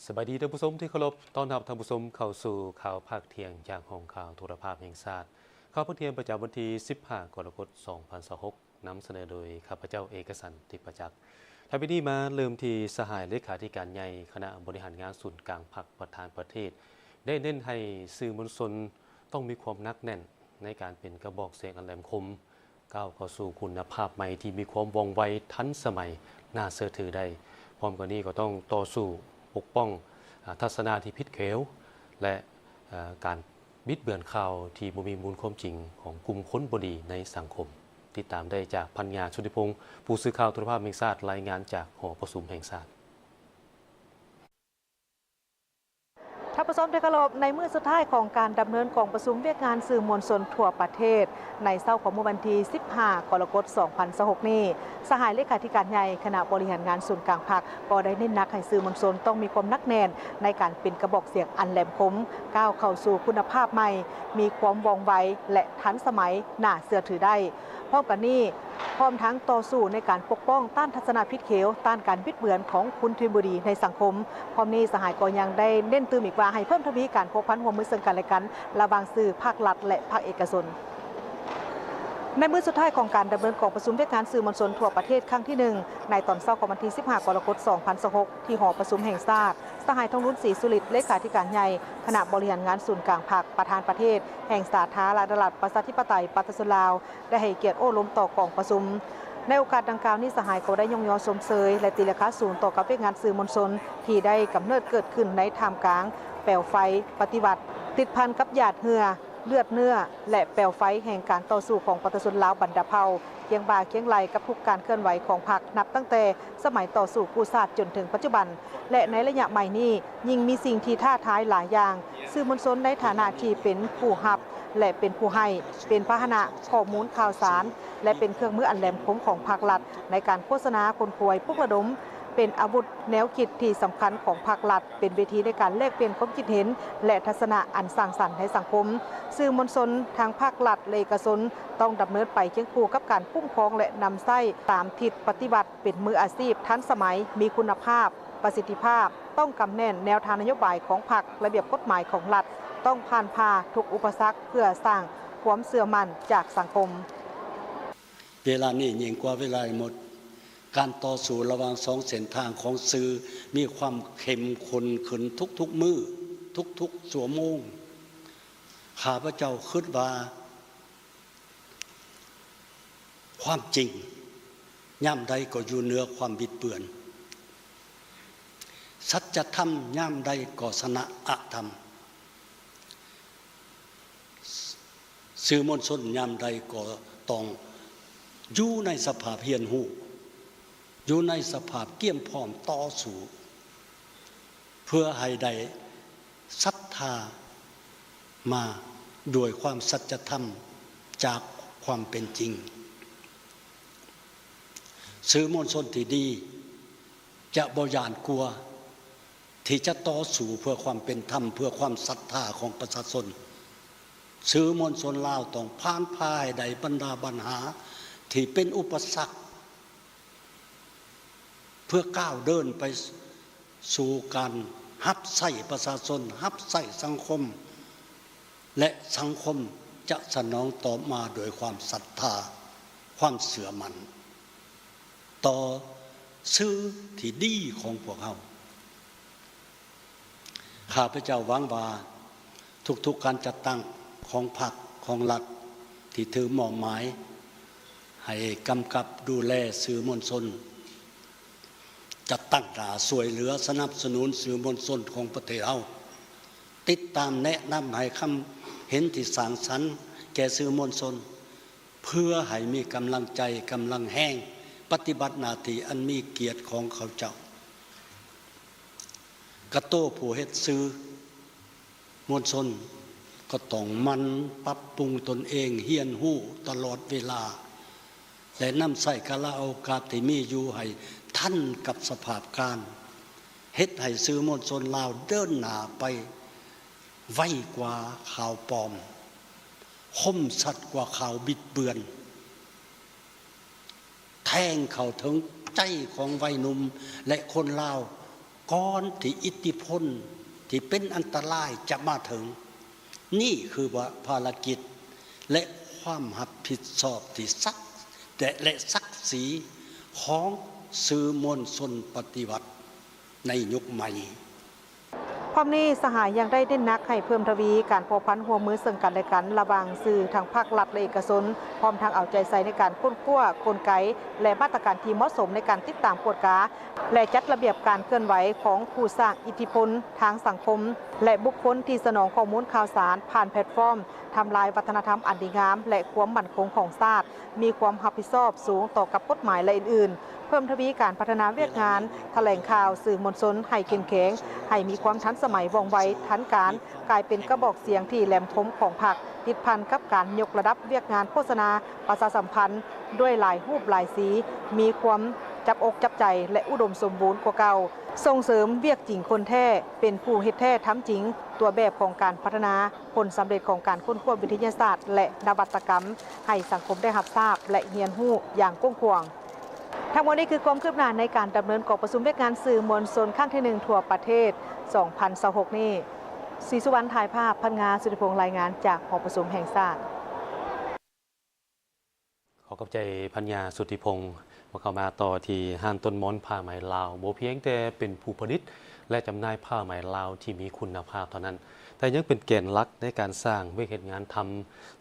ສະບາຍດີທ່ານຜູ້ຊົມທີ່ເຄົາລົບ, ຕ້ອນຮັບທ່ານຜູ້ຊົມເຂົ້າສູ່ຂ່າວພາກທ່ຽງຈາກຫ້ອງຂ່າວໂທລະພາບແຫ່ງຊາດ. ຂ່າວພາກທ່ຽງປະຈຳວັນທີສິບຫ້າ ກໍລະກົດ ສອງພັນຊາວຫົກ ນຳສະເໜີໂດຍຂ້າພະເຈົ້າ ເອກະສັນ ທິບປະຈັກ. ທ້າຍນີ້ມາເລີ່ມທີ່ສະຫາຍເລຂາທິການໃຫຍ່ຄະນະບໍລິຫານງານສູນກາງພັກ ປະທານປະເທດ ໄດ້ເນັ້ນໃຫ້ສື່ມວນຊົນຕ້ອງມີຄວາມໜັກແໜ້ນໃນການເປັນກະບອກສຽງອັນແຫຼມຄົມ, ກ້າວເຂົ້າສູ່ຄຸນນະພາບໃໝ່ທີ່ມີຄວາມວ່ອງໄວ, ທັນສະໄໝ, ໜ້າເຊື່ອຖືໄດ້. ພ້ອມກັນນີ້ກໍຕ້ອງຕໍ່ສູ້ປົກປ້ອງ ອາ ທັດສະນະທີ່ຜິດເຂວ ແລະ ອາ ການບິດເບືອນຂ່າວທີ່ບໍ່ມີມູນຄວາມຈິງຂອງກຸ່ມຄົນບໍ່ດີໃນສັງຄົມ. ຕິດຕາມໄດ້ຈາກພັນຍາ ຊຸດທິພົງ ຜູ້ສື່ຂ່າວໂທລະພາບແຫ່ງຊາດ ລາຍງານຈາກຫໍປະຊຸມແຫ່ງຊາດ. ທ່ານຜູ້ຊົມທີ່ເຄົາລົບ, ໃນມື້ສຸດທ້າຍຂອງການດຳເນີນກອງປະຊຸມວຽກງານສື່ມວນຊົນທົ່ວປະເທດ ໃນເຊົ້າຂອງມື້ວັນທີສິບຫ້າ ກໍລະກົດ ສອງພັນຊາວຫົກນີ້, ສະຫາຍເລຂາທິການໃຫຍ່ຄະນະບໍລິຫານງານສູນກາງພັກ ກໍໄດ້ເນັ້ນໜັກໃຫ້ສື່ມວນຊົນຕ້ອງມີຄວາມໜັກແໜ້ນໃນການເປັນກະບອກສຽງອັນແຫຼມຄົມ, ກ້າວເຂົ້າສູ່ຄຸນນະພາບໃໝ່, ມີຄວາມວ່ອງໄວ ແລະ ທັນສະໄໝ, ໜ້າເຊື່ອຖືໄດ້. ພ້ອມກັນນີ້, ພ້ອມທັງຕໍ່ສູ້ໃນການປົກປ້ອງຕ້ານທັດສະນະຜິດເຂວ, ຕ້ານການບິດເບືອນຂອງຄົນທີ່ບໍ່ດີໃນສັງຄົມ. ພ້ອມນີ້, ສະຫາຍກໍຍັງໄດ້ເນັ້ນຕື່ມອີກວ່າ ໃຫ້ເພີ່ມທະວີການພົວພັນຮ່ວມມືເຊິ່ງກັນແລະກັນ ລະຫວ່າງສື່ພາກລັດ ແລະ ພາກເອກະຊົນ. ໃນມື້ສຸດທ້າຍຂອງການດຳເນີນກອງປະຊຸມວຽກງານສື່ມວນຊົນທົ່ວປະເທດຄັ້ງທີໜຶ່ງ ໃນຕອນເຊົ້າຂອງວັນທີສິບຫ້າ ກໍລະກົດ ສອງພັນຊາວຫົກ ທີ່ຫໍປະຊຸມແຫ່ງຊາດ, ສະຫາຍ ທອງລຸນ ສີສຸລິດ ເລຂາທິການໃຫຍ່ຄະນະບໍລິຫານງານສູນກາງພັກ ປະທານປະເທດແຫ່ງສາທາລະນະລັດ ປະຊາທິປະໄຕ ປະຊາຊົນລາວ ໄດ້ໃຫ້ກຽດໂອ້ລົມຕໍ່ກອງປະຊຸມ. ໃນໂອກາດດັ່ງກ່າວນີ້, ສະຫາຍກໍໄດ້ຍ້ອງຍໍຊົມເຊີຍ ແລະ ຕີລາຄາສູງຕໍ່ກັບວຽກງານສື່ມວນຊົນ ທີ່ໄດ້ກຳເນີດເກີດຂຶ້ນໃນທ່າມກາງແປວໄຟປະຕິວັດ, ຕິດພັນກັບຫຍາດເຫື່ອ, ເລືອດເນື້ອ ແລະ ແປວໄຟແຫ່ງການຕໍ່ສູ້ຂອງປະຊາຊົນລາວບັນດາເຜົ່າ, ຄຽງບ່າຄຽງໄຫຼ່ກັບທຸກການເຄື່ອນໄຫວຂອງພັກ ນັບຕັ້ງແຕ່ສະໄໝຕໍ່ສູ້ກູ້ຊາດຈົນເຖິງປັດຈຸບັນ. ແລະ ໃນໄລຍະໃໝ່ນີ້, ຍິ່ງມີສິ່ງທີ່ທ້າທາຍຫຼາຍຢ່າງ. ສື່ມວນຊົນໃນຖານະທີ່ເປັນຜູ້ຮັບ ແລະ ເປັນຜູ້ໃຫ້, ເປັນພາຫະນະຂໍ້ມູນຂ່າວສານ ແລະ ເປັນເຄື່ອງມືອັນແຫຼມຄົມຂອງພາກລັດ ໃນການໂຄສະນາ, ຂົນຂວາຍ, ປຸກລະດົມ, ເປັນອາວຸດແນວຄິດທີ່ສຳຄັນຂອງພາກລັດ, ເປັນເວທີໃນການແລກປ່ຽນຄວາມຄິດເຫັນ ແລະ ທັດສະນະອັນສ້າງສັນໃນສັງຄົມ. ສື່ມວນຊົນທາງພາກລັດ ແລະ ເອກະຊົນ ຕ້ອງດຳເນີນໄປຄຽງຄູ່ກັບການຄຸ້ມຄອງ ແລະ ນຳໃຊ້ຕາມທິດປະຕິວັດ, ເປັນມືອາຊີບ, ທັນສະໄໝ, ມີຄຸນນະພາບ, ປະສິດທິພາບ, ຕ້ອງກຳແໜ້ນແນວທາງນະໂຍບາຍຂອງພັກ, ລະບຽບກົດໝາຍຂອງລັດ, ຕ້ອງຜ່ານຜ່າທຸກອຸປະສັກເພື່ອສ້າງຄວາມເຊື່ອໝັ້ນຈາກສັງຄົມ. ເວລານີ້ຍິ່ງກວ່າເວລາໃດໝົດ, ການຕໍ່ສູ້ລະຫວ່າງສອງເສັ້ນທາງຂອງສື່ມີຄວາມເຂັ້ມຂຸ້ນຂຶ້ນທຸກໆມື້, ທຸກໆຊົ່ວໂມງ. ຂ້າພະເຈົ້າຄິດວ່າ ຄວາມຈິງຍາມໃດກໍຢູ່ເໜືອຄວາມບິດເບືອນ. ສັດຈະທຳຍາມໃດກໍຊະນະອະທຳ. ສື່ມວນຊົນຍາມໃດກໍຕ້ອງຢູ່ໃນສະພາບຮຽນຮູ້, ຢູ່ໃນສະພາບກຽມພ້ອມຕໍ່ສູ້ ເພື່ອໃຫ້ໄດ້ສັດທາມາດ້ວຍຄວາມສັດຈະທຳຈາກຄວາມເປັນຈິງ. ສື່ມວນຊົນທີ່ດີຈະບໍ່ຢ້ານກົວທີ່ຈະຕໍ່ສູ້ເພື່ອຄວາມເປັນທຳ, ເພື່ອຄວາມສັດທາຂອງປະຊາຊົນ. ສື່ມວນຊົນລາວຕ້ອງຜ່ານຜ່າໃຫ້ໄດ້ບັນດາບັນຫາທີ່ເປັນອຸປະສັກ ເພື່ອກ້າວເດີນໄປສູ່ການຮັບໃຊ້ປະຊາຊົນ, ຮັບໃຊ້ສັງຄົມ ແລະ ສັງຄົມຈະສະໜອງຕອບມາໂດຍຄວາມສັດທາ, ຄວາມເຊື່ອໝັ້ນຕໍ່ສື່ທີ່ດີຂອງພວກເຮົາ. ຂ້າພະເຈົ້າຫວັງວ່າທຸກໆການຈັດຕັ້ງຂອງພັກ, ຂອງລັດທີ່ຖືມອບໝາຍໃຫ້ກຳກັບດູແລສື່ມວນຊົນ ຈະຕັ້ງໜ້າຊ່ວຍເຫຼືອສະໜັບສະໜູນສື່ມວນຊົນຂອງປະເທດເຮົາ, ຕິດຕາມແນະນຳໃຫ້ຄຳເຫັນທີ່ສ້າງສັນແກ່ສື່ມວນຊົນ ເພື່ອໃຫ້ມີກຳລັງໃຈ, ກຳລັງແຮງ ປະຕິບັດໜ້າທີ່ອັນມີກຽດຂອງເຂົາເຈົ້າ. ກະໂຕຜູ້ເຮັດສື່ມວນຊົນກໍຕ້ອງໝັ່ນປັບປຸງຕົນເອງ, ຮຽນຮູ້ຕະຫຼອດເວລາ ແລະ ນຳໃຊ້ກາລະໂອກາດທີ່ມີຢູ່ໃຫ້ທັນກັບສະພາບການ, ເຮັດໃຫ້ສື່ມວນຊົນລາວເດີນໜ້າໄປໄວກວ່າຂ່າວປອມ, ຄົມຊັດກວ່າຂ່າວບິດເບືອນ, ແທງເຂົ້າເຖິງໃຈຂອງໄວໜຸ່ມ ແລະ ຄົນລາວ ກ່ອນທີ່ອິດທິພົນທີ່ເປັນອັນຕະລາຍຈະມາເຖິງ. ນີ້ຄືວ່າພາລະກິດ ແລະ ຄວາມຮັບຜິດຊອບທີ່ສັກ ແລະ ແລະ ສັກສີຂອງສື່ມວນຊົນປະຕິວັດໃນຍຸກໃໝ່. ພ້ອມນີ້ ສະຫາຍຍັງໄດ້ເນັ້ນໜັກໃຫ້ເພີ່ມທະວີການພົວພັນຮ່ວມມືເຊິ່ງກັນ ແລະ ກັນ ລະຫວ່າງສື່ທັງພາກລັດ ແລະ ເອກະຊົນ, ພ້ອມທັງເອົາໃຈໃສ່ໃນການຄົ້ນຄວ້າກົນໄກ ແລະ ມາດຕະການທີ່ເໝາະສົມໃນການຕິດຕາມກວດກາ ແລະ ຈັດລະບຽບການເຄື່ອນໄຫວຂອງຜູ້ສ້າງອິດທິພົນທາງສັງຄົມ ແລະ ບຸກຄົນທີ່ສະໜອງຂໍ້ມູນຂ່າວສານຜ່ານແພລດຟອມ ທຳລາຍວັດທະນະທຳອັນດີງາມ ແລະ ຄວາມໝັ້ນຄົງຂອງຊາດ, ມີຄວາມຮັບຜິດຊອບສູງຕໍ່ກັບກົດໝາຍ ແລະ ອື່ນໆ. ເພີ່ມທະວີການພັດທະນາວຽກງານຖະແຫຼງຂ່າວ, ສື່ມວນຊົນໃຫ້ເຂັ້ມແຂງ, ໃຫ້ມີຄວາມທັນສະໄໝ, ວ່ອງໄວ, ທັນການ, ກາຍເປັນກະບອກສຽງທີ່ແຫຼມຄົມຂອງພັກ, ຕິດພັນກັບການຍົກລະດັບວຽກງານໂຄສະນາ, ປະຊາສຳພັນດ້ວຍຫຼາຍຮູບຫຼາຍສີ, ມີຄວາມຈັບອົກຈັບໃຈ ແລະ ອຸດົມສົມບູນກວ່າເກົ່າ, ສົ່ງເສີມວຽກຈິງຄົນແທ້, ເປັນຜູ້ເຮັດແທ້ທຳຈິງ, ຕົວແບບຂອງການພັດທະນາ, ຜົນສຳເລັດຂອງການຄົ້ນຄວ້າວິທະຍາສາດ ແລະ ນະວັດຕະກຳ ໃຫ້ສັງຄົມໄດ້ຮັບຊາບ ແລະ ຮຽນຮູ້ຢ່າງກວ້າງຂວາງ. ທັງໝົດນີ້ຄືຄວາມຄືບໜ້າໃນການດຳເນີນກອງປະຊຸມວຽກງານສື່ມວນຊົນຄັ້ງທີໜຶ່ງທົ່ວປະເທດ ສອງພັນຊາວຫົກນີ້. ສີສຸວັນ ຖ່າຍພາບ, ພັນງາ ສຸທິພົງ ລາຍງານຈາກຫໍປະຊຸມແຫ່ງຊາດ. ຂໍຂອບໃຈ ພັນຍາ ສຸທິພົງ. ພວກເຮົາມາຕໍ່ທີ່ຮ້ານຕົ້ນມ່ອນຜ້າໄໝລາວ. ບໍ່ພຽງແຕ່ເປັນຜູ້ຜະລິດ ແລະ ຈຳໜ່າຍຜ້າໄໝລາວທີ່ມີຄຸນນະພາບເທົ່ານັ້ນ, ແຕ່ຍັງເປັນແກນຫຼັກໃນການສ້າງວຽກເຮັດງານທຳ,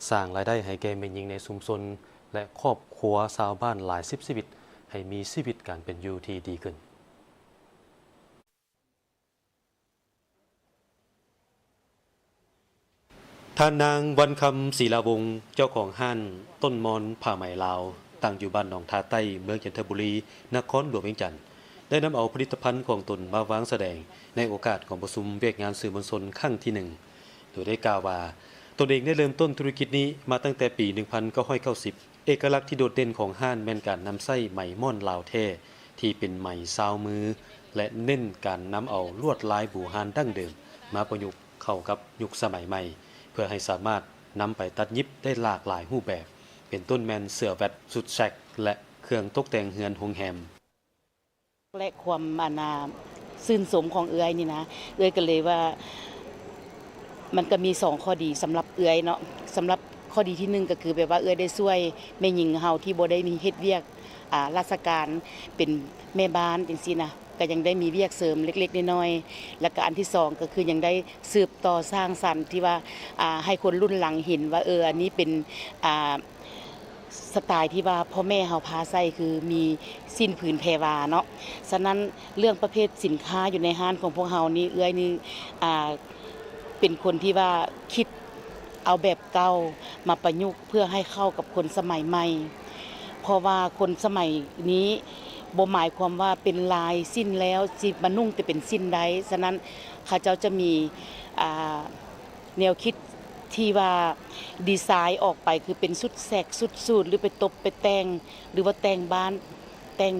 ສ້າງລາຍໄດ້ໃຫ້ແກ່ແມ່ຍິງໃນຊຸມຊົນ ແລະ ຄອບຄົວຊາວບ້ານຫຼາຍສິບຊີວິດ ໃຫ້ມີຊີວິດການເປັນຢູ່ທີ່ດີຂຶ້ນ. ທ່ານນາງ ວັນຄຳ ສີລາວົງ ເຈົ້າຂອງຮ້ານຕົ້ນມ່ອນຜ້າໄໝລາວ ຕັ້ງຢູ່ບ້ານໜອງທາໃຕ້ ເມືອງຈັນທະບູລີ ນະຄອນຫຼວງວຽງຈັນ ໄດ້ນຳເອົາຜະລິດຕະພັນຂອງຕົນມາວາງສະແດງ ໃນໂອກາດກອງປະຊຸມວຽກງານສື່ມວນຊົນຄັ້ງທີໜຶ່ງ ໂດຍໄດ້ກ່າວວ່າ ຕົນເອງໄດ້ເລີ່ມຕົ້ນທຸລະກິດນີ້ມາຕັ້ງແຕ່ປີໜຶ່ງພັນເກົ້າຮ້ອຍເກົ້າສິບ. ເອກະລັກທີ່ໂດດເດັ່ນຂອງຮ້ານແມ່ນການນຳໃຊ້ໄໝໝອນລາວແທ້ ທີ່ເປັນໄໝຊາວມື ແລະ ເນັ້ນການນຳເອົາລວດລາຍບູຮານດັ້ງເດີມມາປະຍຸກເຂົ້າກັບຍຸກສະໄໝໃໝ່ ເພື່ອໃຫ້ສາມາດນຳໄປຕັດຫຍິບໄດ້ຫຼາກຫຼາຍຮູບແບບ, ເປັນຕົ້ນແມ່ນເສື້ອແວັດ, ຊຸດແຊັກ ແລະ ເຄື່ອງຕົກແຕ່ງເຮືອນໂຮງແຮມ. ແລະ ຄວາມ ອັນນ່າ ຊື່ນຊົມຂອງເອື້ອຍນີ້ນະ, ເອື້ອຍກໍເລີຍວ່າ ມັນກໍມີສອງຂໍ້ດີສຳລັບເອື້ອຍເນາະ. ສຳລັບຂໍ້ດີທີໜຶ່ງ ກໍຄືແບບວ່າເອື້ອຍໄດ້ຊ່ວຍແມ່ຍິງເຮົາທີ່ບໍ່ໄດ້ມີເຮັດວຽກ ອ່າ ລາຊະການ ເປັນແມ່ບ້ານຈັ່ງຊີ້ນະ, ກໍຍັງໄດ້ມີວຽກເສີມເລັກໆນ້ອຍໆ. ແລ້ວກໍອັນທີສອງ ກໍຄືຍັງໄດ້ສືບຕໍ່ສ້າງສັນທີ່ວ່າ ອ່າ ໃຫ້ຄົນລຸ້ນຫຼັງເຫັນວ່າ ເອີ ອັນນີ້ເປັນ ອ່າ ສະໄຕທີ່ວ່າພໍ່ແມ່ເຮົາພາໃສ່ ຄືມີສິ້ນຜືນແພວາເນາະ. ສະນັ້ນ ເລື່ອງປະເພດສິນຄ້າຢູ່ໃນຮ້ານຂອງພວກເຮົານີ້ ເອື້ອຍນີ້ ອ່າ ເປັນຄົນທີ່ວ່າຄິດເອົາແບບເກົ່າມາປະຍຸກເພື່ອໃຫ້ເຂົ້າກັບຄົນສະໄໝໃໝ່, ເພາະວ່າຄົນສະໄໝນີ້ບໍ່ໝາຍຄວາມວ່າເປັນລາຍສິ້ນແລ້ວຊິມານຸ່ງແຕ່ເປັນສິ້ນໄດ້. ສະນັ້ນ ເຂົາເຈົ້າຈະມີ ອ່າ ແນວຄິດທີ່ວ່າດີໄຊອອກໄປ ຄືເປັນຊຸດແຊັກ ຊຸດສູດ ຫຼື ໄປຕົບໄປແຕ່ງ ຫຼືວ່າແຕ່ງບ້ານ ແຕ່ງ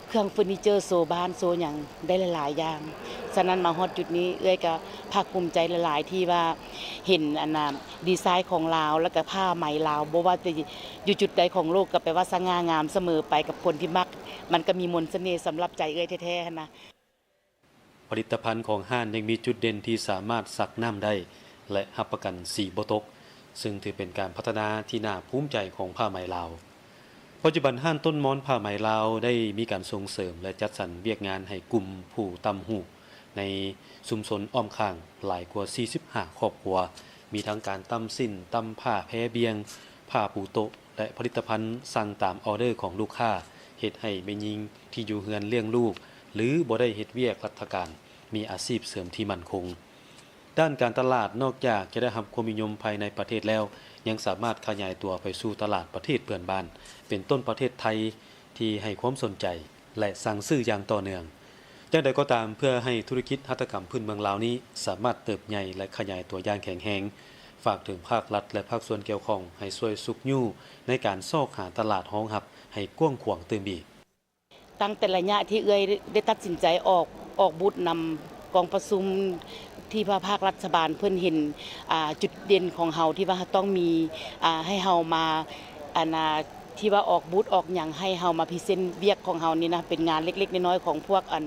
ເຄື່ອງເຟີນີເຈີໂຊບ້ານໂຊຫຍັງໄດ້ຫຼາຍໆຢ່າງ. ສະນັ້ນມາຮອດຈຸດນີ້ ເອື້ອຍກໍພາກພູມໃຈຫຼາຍໆ ທີ່ວ່າເຫັນອັນນ່າດີໄຊຂອງລາວ ແລ້ວກໍຜ້າໄໝລາວ ບໍ່ວ່າແຕ່ຢູ່ຈຸດໃດຂອງໂລກ ກໍແປວ່າສະຫງ່າງາມສະເໝີໄປກັບຄົນທີ່ມັກ. ມັນກໍມີມົນສະເໜ່ສຳລັບໃຈເອື້ອຍແທ້ໆຫັ້ນນະ. ຜະລິດຕະພັນຂອງຮ້ານຍັງມີຈຸດເດັ່ນທີ່ສາມາດຊັກນ້ຳໄດ້ ແລະ ຮັບປະກັນສີບໍ່ຕົກ, ຊຶ່ງຖືເປັນການພັດທະນາທີ່ໜ້າພູມໃຈຂອງຜ້າໄໝລາວ. ປັດຈຸບັນຮ້ານຕົ້ນມ່ອນຜ້າໄໝລາວໄດ້ມີການສົ່ງເສີມ ແລະ ຈັດສັນວຽກງານໃຫ້ກຸ່ມຜູ້ຕ່ຳຫູກໃນຊຸມຊົນອ້ອມຂ້າງຫຼາຍກວ່າສີ່ສິບຫ້າຄອບຄົວ, ມີທັງການຕ່ຳສິ້ນ, ຕ່ຳຜ້າແພບ່ຽງ, ຜ້າປູໂຕະ ແລະ ຜະລິດຕະພັນສັ່ງຕາມອໍເດີຂອງລູກຄ້າ, ເຮັດໃຫ້ແມ່ຍິງທີ່ຢູ່ເຮືອນລ້ຽງລູກ ຫຼື ບໍ່ໄດ້ເຮັດວຽກລັດຖະການ ມີອາຊີບເສີມທີ່ໝັ້ນຄົງ. ດ້ານການຕະຫຼາດ ນອກຈາກຈະໄດ້ຮັບຄວາມນິຍົມພາຍໃນປະເທດແລ້ວ, ຍັງສາມາດຂະຫຍາຍຕົວໄປສູ່ຕະຫຼາດປະເທດເພື່ອນບ້ານ, ເປັນຕົ້ນປະເທດໄທ ທີ່ໃຫ້ຄວາມສົນໃຈ ແລະ ສັ່ງຊື້ຢ່າງຕໍ່ເນື່ອງ. ຢ່າງໃດກໍຕາມ, ເພື່ອໃຫ້ທຸລະກິດຫັດຖະກຳພື້ນເມືອງລາວນີ້ສາມາດເຕີບໃຫຍ່ ແລະ ຂະຫຍາຍຕົວຢ່າງແຂງແຮງ, ຝາກເຖິງພາກລັດ ແລະ ພາກສ່ວນກ່ຽວຂ້ອງໃຫ້ຊ່ວຍຊຸກຍູ້ໃນການຊອກຫາຕະຫຼາດຮອງຮັບໃຫ້ກວ້າງຂວາງຕື່ມອີກ. ຕັ້ງແຕ່ໄລຍະທີ່ເອື້ອຍໄດ້ຕັດສິນໃຈອອກ, ອອກບູດນຳກອງປະຊຸມ ທີ່ວ່າພາກລັດຖະບານເພິ່ນເຫັນ, ອ່າ, ຈຸດເດັ່ນຂອງເຮົາທີ່ວ່າເຮົາຕ້ອງມີ, ອ່າ, ໃຫ້ເຮົາມາ, ອັນນ່າ, ທີ່ວ່າອອກບູດອອກຫຍັງໃຫ້ເຮົາມາພຣີເຊັນວຽກຂອງເຮົານີ້ນະ ເປັນງານເລັກໆນ້ອຍໆຂອງພວກອັນ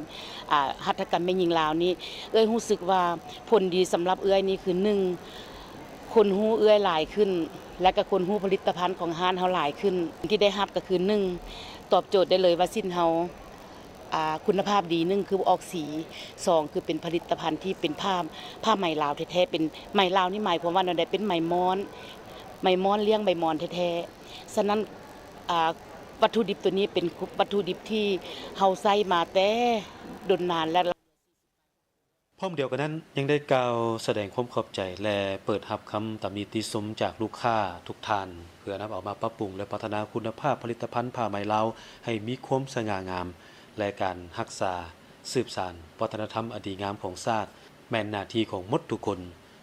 ອ່າ ຫັດຖະກຳແມ່ຍິງລາວນີ້ ເອື້ອຍຮູ້ສຶກວ່າຜົນດີສຳລັບເອື້ອຍນີ້ຄື ໜຶ່ງ ຄົນຮູ້ເອື້ອຍຫຼາຍຂຶ້ນ ແລະກະຄົນຮູ້ຜະລິດຕະພັນຂອງຮ້ານເຮົາຫຼາຍຂຶ້ນ. ທີ່ໄດ້ຮັບກະຄື ໜຶ່ງ ຕອບໂຈດໄດ້ເລີຍວ່າສິ້ນເຮົາ ອ່າ ຄຸນນະພາບດີ ໜຶ່ງ ຄືອອກສີ ສອງ ຄືເປັນຜະລິດຕະພັນທີ່ເປັນຜ້າ ຜ້າໄໝລາວແທ້ໆ ເປັນໄໝລາວນີ້ໝາຍຄວາມວ່າແນວໃດ? ເປັນໄໝມ້ອນ ໄໝມ້ອນລ້ຽງໃບໝອນແທ້ໆ. ສະນັ້ນ ອ່າ ວັດຖຸດິບໂຕນີ້ເປັນວັດຖຸດິບທີ່ເຮົາໃຊ້ມາແຕ່ດົນນານແລ້ວ. ພ້ອມດຽວກັນນັ້ນ ຍັງໄດ້ກ່າວສະແດງຄວາມຂອບໃຈ ແລະ ເປີດຮັບຄຳຕຳນິຕິຊົມຈາກລູກຄ້າທຸກທ່ານ ເພື່ອນຳເອົາມາປັບປຸງ ແລະ ພັດທະນາຄຸນນະພາບຜະລິດຕະພັນຜ້າໄໝລາວໃຫ້ມີຄວາມສະຫງ່າງາມ ແລະ ການຮັກສາສືບສານວັດທະນະທຳອັນດີງາມຂອງຊາດ ແມ່ນໜ້າທີ່ຂອງໝົດທຸກຄົນ.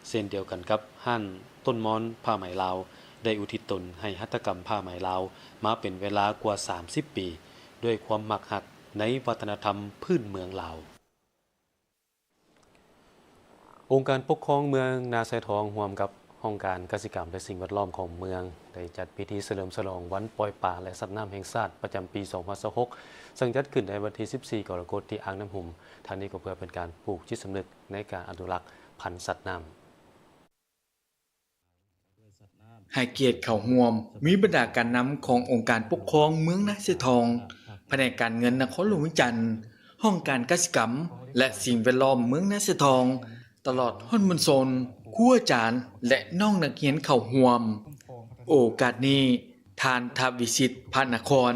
ເຊັ່ນດຽວກັນກັບຮ້ານຕົ້ນມອນຜ້າໄໝລາວ ໄດ້ອຸທິດຕົນໃຫ້ຫັດຖະກຳຜ້າໄໝລາວມາເປັນເວລາກວ່າສາມສິບປີ ດ້ວຍຄວາມມັກຮັກໃນວັດທະນະທຳພື້ນເມືອງລາວ. ອົງການປົກຄອງເມືອງນາຊາຍທອງ ຮ່ວມກັບຫ້ອງການກະສິກຳ ແລະ ສິ່ງແວດລ້ອມຂອງເມືອງ ໄດ້ຈັດພິທີສະເຫຼີມສະຫຼອງວັນປ່ອຍປາ ແລະ ສັດນ້ຳແຫ່ງຊາດປະຈຳປີສອງພັນຊາວຫົກ ເຊິ່ງຈັດຂຶ້ນໃນວັນທີສິບສີ່ ກໍລະກົດ ທີ່ອ່າງນ້ຳຫຸມ. ທັງນີ້ກໍເພື່ອເປັນການປູກຈິດສຳນຶກໃນການອະນຸລັກພັນສັດນ້ຳ. ໃຫ້ກຽດເຂົ້າຮ່ວມ ມີບັນດາການນຳຂອງອົງການປົກຄອງເມືອງນາຊາຍທອງ, ພະແນກການເງິນນະຄອນຫຼວງວຽງຈັນ, ຫ້ອງການກະສິກຳ ແລະ ສິ່ງແວດລ້ອມເມືອງນາຊາຍທອງ, ຕະຫຼອດຮອດມວນຊົນ, ຄູອາຈານ ແລະ ນ້ອງນັກຮຽນເຂົ້າຮ່ວມ. ໂອກາດນີ້, ທ່ານ ທະວິສິດ ພະນະຄອນ,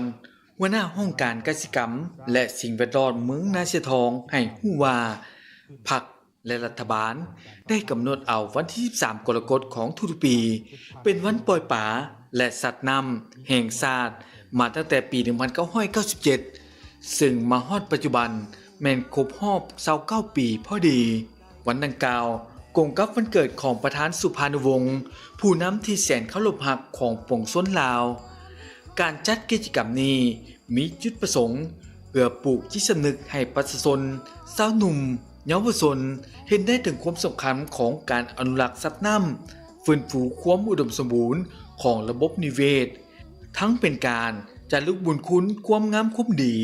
ຫົວໜ້າຫ້ອງການກະສິກຳ ແລະ ສິ່ງແວດລ້ອມເມືອງນາຊາຍທອງ ໃຫ້ຮູ້ວ່າ ພັກ ແລະ ລັດຖະບານໄດ້ກຳນົດເອົາວັນທີສິບສາມ ກໍລະກົດຂອງທຸກໆປີ ເປັນວັນປ່ອຍປາ ແລະ ສັດນ້ຳແຫ່ງຊາດມາຕັ້ງແຕ່ປີໜຶ່ງພັນເກົ້າຮ້ອຍເກົ້າສິບເຈັດ ເຊິ່ງມາຮອດປັດຈຸບັນແມ່ນຄົບຮອບຊາວເກົ້າປີພໍດີ. ວັນດັ່ງກ່າວກົງກັບວັນເກີດຂອງປະທານສຸພານຸວົງ ຜູ້ນຳທີ່ແສນເຄົາລົບຮັກຂອງປວງຊົນລາວ. ການຈັດກິດຈະກຳນີ້ ມີຈຸດປະສົງເພື່ອປູກຈິດສຳນຶກໃຫ້ປະຊາຊົນ, ຊາວໜຸ່ມ, ເຍົາວະຊົນ ເຫັນໄດ້ເຖິງຄວາມສຳຄັນຂອງການອະນຸລັກສັດນ້ຳ, ຟື້ນຟູຄວາມອຸດົມສົມບູນຂອງລະບົບນິເວດ, ທັງເປັນການຈາລຶກບຸນຄຸນຄວາມງາມຄວາມດີ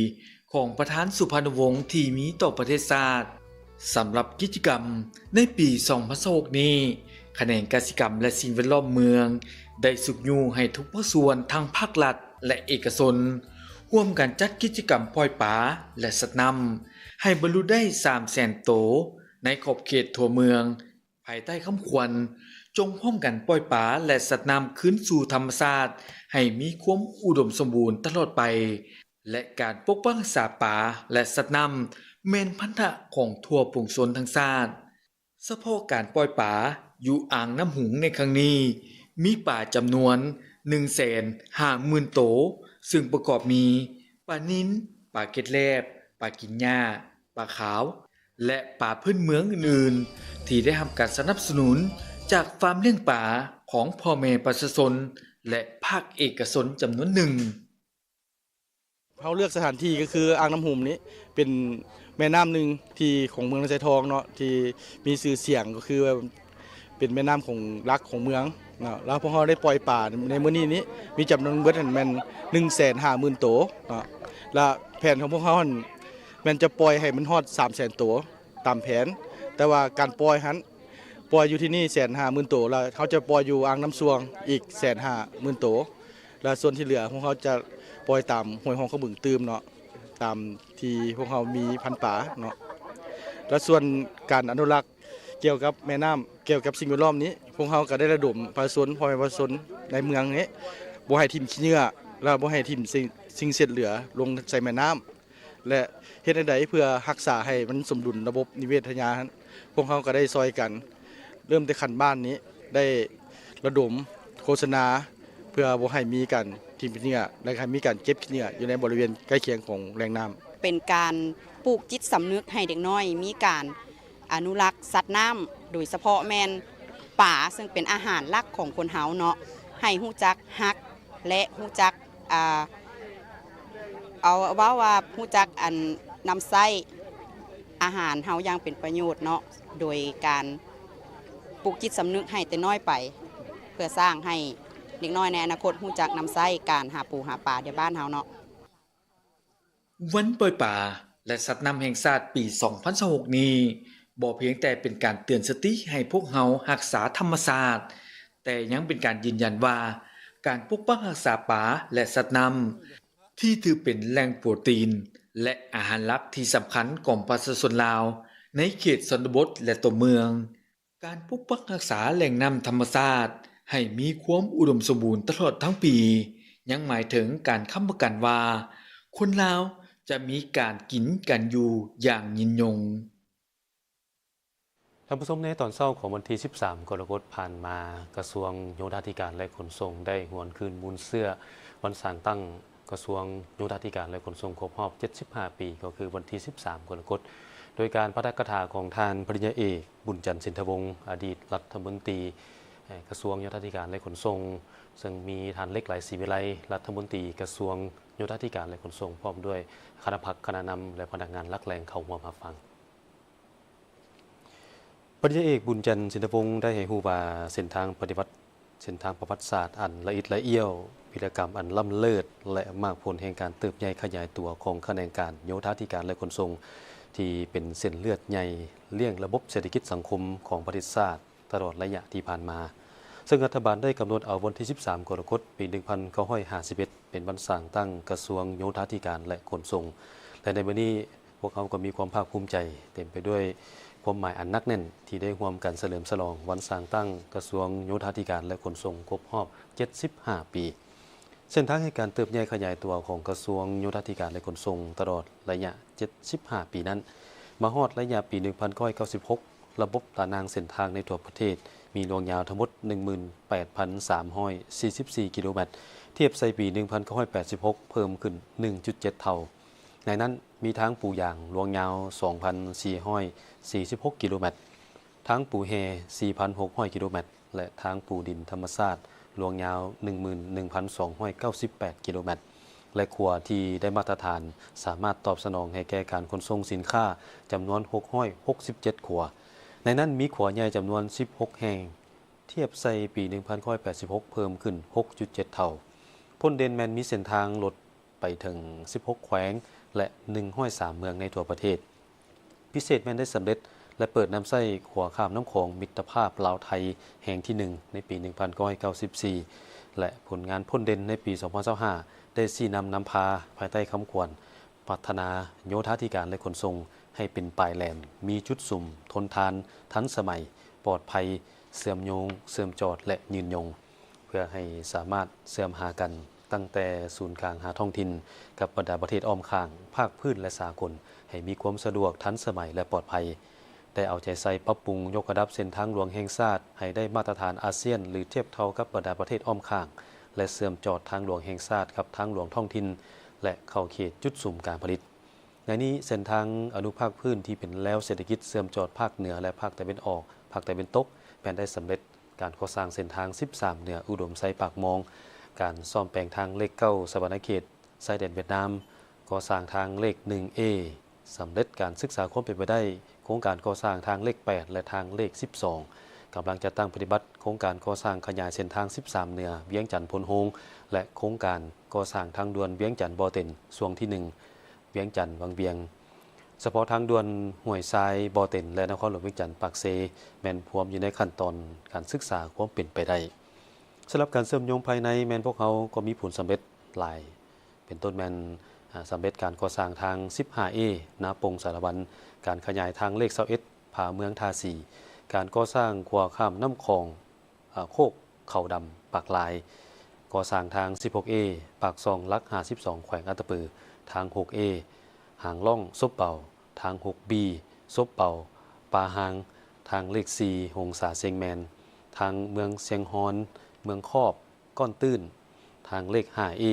ຂອງປະທານສຸພານຸວົງທີ່ມີຕໍ່ປະເທດຊາດ. ສຳລັບກິດຈະກຳໃນປີສອງພັນຊາວຫົກນີ້, ຂະແໜງກະສິກຳ ແລະ ສິ່ງແວດລ້ອມເມືອງ ໄດ້ຊຸກຍູ້ໃຫ້ທຸກພາກສ່ວນ ທັງພາກລັດ ແລະ ເອກະຊົນ ຮ່ວມກັນຈັດກິດຈະກຳປ່ອຍປາ ແລະ ສັດນ້ຳ ໃຫ້ບັນລຸໄດ້ສາມແສນໂຕ ໃນຂອບເຂດທົ່ວເມືອງ ພາຍໃຕ້ຄຳຂວັນ ຈົ່ງພ້ອມກັນປ່ອຍປາ ແລະ ສັດນ້ຳຄືນສູ່ທຳມະຊາດ ໃຫ້ມີຄວາມອຸດົມສົມບູນຕະຫຼອດໄປ. ແລະ ການປົກປັກຮັກສາປາ ແລະ ສັດນ້ຳ ແມ່ນພັນທະຂອງທົ່ວປວງຊົນທັງຊາດ. ສະເພາະການປ່ອຍປາຢູ່ອ່າງນ້ຳຫຸງໃນຄັ້ງນີ້ ມີປາຈຳນວນໜຶ່ງແສນຫ້າໝື່ນໂຕ, ເຊິ່ງປະກອບມີ ປານິນ, ປາເກັດແລບ, ປາກິນຫຍ້າ, ປາຂາວ ແລະ ປາພື້ນເມືອງອື່ນໆ ທີ່ໄດ້ຮັບການສະໜັບສະໜູນຈາກຟາມລ້ຽງປາຂອງພໍ່ແມ່ປະຊາຊົນ ແລະ ພາກເອກະຊົນຈຳນວນໜຶ່ງ. ເຮົາເລືອກສະຖານທີ່ກໍຄືອ່າງນ້ຳຫຸມນີ້ ເປັນແມ່ນ້ຳໜຶ່ງທີ່ຂອງເມືອງນາຊາຍທອງເນາະ ທີ່ມີຊື່ສຽງກໍຄືວ່າເປັນແມ່ນ້ຳຂອງ ຫຼັກຂອງເມືອງເນາະ. ແລ້ວພວກເຮົາໄດ້ປ່ອຍປາໃນມື້ນີ້ນີ້ ມີຈຳນວນເບິດຫັ້ນແມ່ນໜຶ່ງແສນຫ້າໝື່ນໂຕເນາະ. ແລະ ແຜນຂອງພວກເຮົາຫັ້ນແມ່ນຈະປ່ອຍໃຫ້ມັນຮອດສາມແສນໂຕຕາມແຜນ, ແຕ່ວ່າການປ່ອຍຫັ້ນ ປ່ອຍຢູ່ທີ່ນີ້ແສນຫ້າໝື່ນໂຕ ແລ້ວເຮົາຈະປ່ອຍຢູ່ອ່າງນ້ຳຊວງອີກແສນຫ້າໝື່ນໂຕ ແລະ ສ່ວນທີ່ເຫຼືອພວກເຮົາຈະປ່ອຍຕາມຫ້ວຍຮ່ອງຂອງບຶງຕື່ມເນາະ ຕາມທີ່ພວກເຮົາມີພັນປາເນາະ. ແລະ ສ່ວນການອະນຸລັກກ່ຽວກັບແມ່ນ້ຳ ກ່ຽວກັບສິ່ງແວດລ້ອມນີ້ ພວກເຮົາກໍໄດ້ລະດົມປະຊາຊົນ ພໍ່ແມ່ປະຊາຊົນໃນເມືອງນີ້ ບໍ່ໃຫ້ຖິ້ມຂີ້ເຫຍື້ອ ແລະ ບໍ່ໃຫ້ຖິ້ມສິ່ງ ສິ່ງເສດເຫຼືອລົງໃສ່ແມ່ນ້ຳ ແລະ ເຮັດແນວໃດເພື່ອຮັກສາໃຫ້ມັນສົມດຸນລະບົບນິເວດທະຍາຫັ້ນ ພວກເຮົາກໍໄດ້ຊ່ອຍກັນ ເລີ່ມແຕ່ຂັ້ນບ້ານນີ້ ໄດ້ລະດົມໂຄສະນາ ເພື່ອບໍ່ໃຫ້ມີການຖິ້ມຂີ້ເຫຍື້ອ ແລະ ໃຫ້ມີການເກັບຂີ້ເຫຍື້ອຢູ່ໃນບໍລິເວນໃກ້ຄຽງຂອງແຫຼ່ງນ້ຳ. ເປັນການປູກຈິດສຳນຶກໃຫ້ເດັກນ້ອຍມີການອະນຸລັກສັດນ້ຳ ໂດຍສະເພາະແມ່ນປາ ເຊິ່ງເປັນອາຫານຫຼັກຂອງຄົນເຮົາເນາະ ໃຫ້ຮູ້ຈັກຮັກ ແລະ ຮູ້ຈັກ ອ່າ ເອົາເວົ້າວ່າຮູ້ຈັກອັນນຳໃຊ້ອາຫານເຮົາຢ່າງເປັນປະໂຫຍດເນາະ ໂດຍການປູກຈິດສຳນຶກໃຫ້ແຕ່ນ້ອຍໄປ ເພື່ອສ້າງໃຫ້ ເດັກນ້ອຍໃນອະນາຄົດຮູ້ຈັກນຳໃຊ້ການຫາປູຫາປາໃນບ້ານເຮົາເນາະ. ວັນປ່ອຍປາ ແລະ ສັດນ້ຳແຫ່ງຊາດປີສອງພັນຊາວຫົກນີ້ ບໍ່ພຽງແຕ່ເປັນການເຕືອນສະຕິໃຫ້ພວກເຮົາຮັກສາທຳມະຊາດ, ແຕ່ຍັງເປັນການຢືນຢັນວ່າ ການປົກປັກຮັກສາປາ ແລະ ສັດນ້ຳ ທີ່ຖືເປັນແຫຼ່ງໂປຣຕີນ ແລະ ອາຫານຫຼັກທີ່ສຳຄັນຂອງປະຊາຊົນລາວໃນເຂດຊົນນະບົດ ແລະ ຕົວເມືອງ. ການປົກປັກຮັກສາແຫຼ່ງນ້ຳທຳມະຊາດໃຫ້ມີຄວາມອຸດົມສົມບູນຕະຫຼອດທັງປີ ຍັງໝາຍເຖິງການຄ້ຳປະກັນວ່າ ຄົນລາວຈະມີການກິນການຢູ່ຢ່າງຍືນຍົງ. ທ່ານຜູ້ຊົມ, ໃນຕອນເຊົ້າຂອງວັນທີສິບສາມ ກໍລະກົດຜ່ານມາ, ກະຊວງໂຍທາທິການ ແລະ ຂົນສົ່ງ ໄດ້ຫວນຄືນມູນເຊື້ອວັນສ້າງຕັ້ງ ກະຊວງໂຍທາທິການ ແລະ ຂົນສົ່ງ ຄົບຮອບເຈັດສິບຫ້າປີ ກໍຄືວັນທີສິບສາມ ກໍລະກົດ ໂດຍການປາຖະກະຖາຂອງທ່ານ ປະລິນຍາເອກ ບຸນຈັນ ສິນທະວົງ ອະດີດລັດຖະມົນຕີ ເອີ ກະຊວງໂຍທາທິການ ແລະ ຂົນສົ່ງ ເຊິ່ງມີທ່ານ ເລັກ ໄຫຼສີວິໄລ ລັດຖະມົນຕີກະຊວງໂຍທາທິການ ແລະ ຂົນສົ່ງ ພ້ອມດ້ວຍຄະນະພັກ, ຄະນະນຳ ແລະ ພະນັກງານຫຼັກແຫຼ່ງເຂົ້າຮ່ວມຮັບຟັງ. ປະລິນຍາເອກ ບຸນຈັນ ສິນທະວົງ ໄດ້ໃຫ້ຮູ້ວ່າ ເສັ້ນທາງປະຕິວັດ, ເສັ້ນທາງປະຫວັດສາດອັນລະອິດລະອ້ຽວ, ວິລະກຳອັນລ້ຳເລີດ ແລະ ໝາກຜົນແຫ່ງການເຕີບໃຫຍ່ຂະຫຍາຍຕົວຂອງຂະແໜງການໂຍທາທິການ ແລະ ຂົນສົ່ງ ທີ່ເປັນເສັ້ນເລືອດໃຫຍ່ລ້ຽງລະບົບເສດຖະກິດສັງຄົມຂອງປະເທດຊາດຕະຫຼອດໄລຍະທີ່ຜ່ານມາ, ເຊິ່ງລັດຖະບານໄດ້ກຳນົດເອົາວັນທີສິບສາມ ກໍລະກົດ ປີໜຶ່ງພັນເກົ້າຮ້ອຍຫ້າສິບເອັດ ເປັນວັນສ້າງຕັ້ງກະຊວງໂຍທາທິການ ແລະ ຂົນສົ່ງ ແລະ ໃນມື້ນີ້ ພວກເຮົາກໍມີຄວາມພາກພູມໃຈ ເຕັມໄປດ້ວຍຄວາມໝາຍອັນໜັກແໜ້ນ ທີ່ໄດ້ຮ່ວມກັນສະເຫຼີມສະຫຼອງວັນສ້າງຕັ້ງກະຊວງໂຍທາທິການ ແລະ ຂົນສົ່ງ ຄົບຮອບເຈັດສິບຫ້າປີ. ເສັ້ນທາງແຫ່ງການເຕີບໃຫຍ່ຂະຫຍາຍຕົວຂອງກະຊວງໂຍທາທິການ ແລະ ຂົນສົ່ງ ຕະຫຼອດໄລຍະເຈັດສິບຫ້າປີນັ້ນ ມາຮອດໄລຍະປີໜຶ່ງພັນເກົ້າຮ້ອຍເກົ້າສິບຫົກ ລະບົບຕາໜ່າງເສັ້ນທາງໃນທົ່ວປະເທດ ມີລວງຍາວທັງໝົດໜຶ່ງໝື່ນແປດພັນສາມຮ້ອຍສີ່ສິບສີ່ກິໂລແມັດ, ທຽບໃສ່ປີໜຶ່ງພັນເກົ້າຮ້ອຍແປດສິບຫົກ ເພີ່ມຂຶ້ນໜຶ່ງຈຸດເຈັດເທົ່າ. ໃນນັ້ນມີທາງປູຢາງລວງຍາວສອງພັນສີ່ຮ້ອຍສີ່ສິບຫົກກິໂລແມັດ, ທາງປູແຮ່ສີ່ພັນຫົກຮ້ອຍກິໂລແມັດ ແລະ ທາງປູດິນທຳມະຊາດລວງຍາວໜຶ່ງໝື່ນໜຶ່ງພັນສອງຮ້ອຍເກົ້າສິບແປດກິໂລແມັດ ແລະ ຂົວທີ່ໄດ້ມາດຕະຖານສາມາດຕອບສະໜອງໃຫ້ແກ່ການຂົນສົ່ງສິນຄ້າຈຳນວນຫົກຮ້ອຍຫົກສິບເຈັດຂົວ. ໃນນັ້ນມີຂົວໃຫຍ່ຈຳນວນສິບຫົກແຫ່ງ, ທຽບໃສ່ປີໜຶ່ງພັນເກົ້າຮ້ອຍແປດສິບຫົກ ເພີ່ມຂຶ້ນຫົກຈຸດເຈັດເທົ່າ. ພົ້ນເດັ່ນແມ່ນມີເສັ້ນທາງລົດ ໄປເຖິງສິບຫົກແຂວງ ແລະ ໜຶ່ງຮ້ອຍສາມເມືອງໃນທົ່ວປະເທດ. ພິເສດແມ່ນໄດ້ສຳເລັດ ແລະ ເປີດນຳໃຊ້ຂົວຂ້າມນ້ຳຂອງມິດຕະພາບລາວ-ໄທແຫ່ງທີໜຶ່ງ ໃນປີໜຶ່ງພັນເກົ້າຮ້ອຍເກົ້າສິບສີ່ ແລະ ຜົນງານພົ້ນເດັ່ນໃນປີສອງພັນຊາວຫ້າ ໄດ້ຊີ້ນຳນຳພາພາຍໃຕ້ຄຳຂວັນ ພັດທະນາໂຍທາທິການ ແລະ ຂົນສົ່ງ ໃຫ້ເປັນປາຍແຫຼມ, ມີຈຸດສຸມ, ທົນທານ, ທັນສະໄໝ, ປອດໄພ, ເຊື່ອມໂຍງ, ເຊື່ອມຈອດ ແລະ ຍືນຍົງ. ເພື່ອໃຫ້ສາມາດເຊື່ອມຫາກັນຕັ້ງແຕ່ສູນກາງຫາທ້ອງຖິ່ນ ກັບບັນດາປະເທດອ້ອມຂ້າງ, ພາກພື້ນ ແລະ ສາກົນ ໃຫ້ມີຄວາມສະດວກ, ທັນສະໄໝ ແລະ ປອດໄພ. ໄດ້ເອົາໃຈໃສ່ປັບປຸງຍົກລະດັບເສັ້ນທາງຫຼວງແຫ່ງຊາດໃຫ້ໄດ້ມາດຕະຖານອາຊຽນ ຫຼື ທຽບເທົ່າກັບບັນດາປະເທດອ້ອມຂ້າງ ແລະ ເຊື່ອມຈອດທາງຫຼວງແຫ່ງຊາດກັບທາງຫຼວງທ້ອງຖິ່ນ ແລະ ເຂົ້າເຂດຈຸດສຸມການຜະລິດ. ໃນນີ້ເສັ້ນທາງອະນຸພາກພື້ນທີ່ເປັນແລວເສດຖະກິດເຊື່ອມຈອດພາກເໜືອ ແລະ ພາກຕາເວັນອອກ, ພາກຕາເວັນຕົກ ແມ່ນໄດ້ສຳເລັດ ການກໍ່ສ້າງເສັ້ນທາງສິບສາມເໜືອ ອຸດົມໄຊ-ປາກມອງ, ການສ້ອມແປງທາງເລກເກົ້າ ສະຫວັນນະເຂດ ຊາຍແດນຫວຽດນາມ, ກໍ່ສ້າງທາງເລກໜຶ່ງເອ, ສຳເລັດການສຶກສາຄວາມເປັນໄປໄດ້ ໂຄງການກໍ່ສ້າງທາງເລກແປດ ແລະ ທາງເລກສິບສອງ, ກຳລັງຈັດຕັ້ງປະຕິບັດໂຄງການກໍ່ສ້າງຂະຫຍາຍເສັ້ນທາງສິບສາມເໜືອ ວຽງຈັນໂພນໂຮງ ແລະ ໂຄງການກໍ່ສ້າງທາງດ່ວນວຽງຈັນບໍ່ເຕັນ ຊ່ວງທີໜຶ່ງ ວຽງຈັນວັງວຽງ. ສະເພາະທາງດ່ວນຫ້ວຍຊາຍ-ບໍ່ເຕັນ ແລະ ນະຄອນຫຼວງວຽງຈັນ-ປາກເຊ ແມ່ນພວມຢູ່ໃນຂັ້ນຕອນການສຶກສາຄວາມເປັນໄປໄດ້. ສຳລັບການເຊື່ອມໂຍງພາຍໃນແມ່ນພວກເຮົາກໍມີຜົນສຳເລັດຫຼາຍ, ເປັນຕົ້ນແມ່ນ ອາ ສຳເລັດການກໍ່ສ້າງທາງສິບຫ້າເອ ນາປົງສາລະວັນ, ການຂະຫຍາຍທາງເລກຊາວເອັດ ຜາເມືອງທ່າສີ, ການກໍ່ສ້າງຂົວຂ້າມນ້ຳຂອງ ອາ ໂຄກເຂົາດຳ ປາກລາຍ, ກໍ່ສ້າງທາງສິບຫົກເອ ປາກຊ່ອງຫຼັກຫ້າສິບສອງ ແຂວງອັດຕະປື, ທາງຫົກເອ ຫາງລ່ອງ ສົບເບົາ, ທາງຫົກບີ ສົບເບົາ ປາຮາງ, ທາງເລກສີ່ ຫົງສາ ຊຽງແມນ, ທາງເມືອງຊຽງຮອນ ເມືອງຄອບ ກ້ອນຕື້ນ, ທາງເລກຫ້າເອ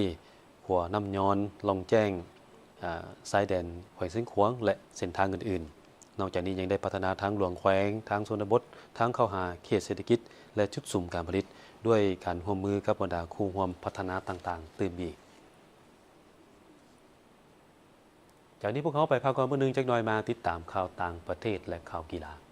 ຂົວນ້ຳຍອນ ລ່ອງແຈ້ງ ອາ ຊາຍແດນແຂວງຊຽງຂວາງ ແລະ ເສັ້ນທາງອື່ນໆ. ນອກຈາກນີ້ຍັງໄດ້ພັດທະນາທາງຫຼວງແຂວງ, ທາງຊົນນະບົດ, ທາງເຂົ້າຫາເຂດເສດຖະກິດ ແລະ ຈຸດສຸມການຜະລິດ ດ້ວຍການຮ່ວມມືກັບບັນດາຄູ່ຮ່ວມພັດທະນາຕ່າງໆຕື່ມອີກ. ຈາກນີ້ພວກເຮົາໄປພັກກ່ອນມື້ໜຶ່ງ, ຈັກໜ່ອຍມາຕິດຕາມຂ່າວຕ່າງປະເທດ ແລະ ຂ່າວກິລາ.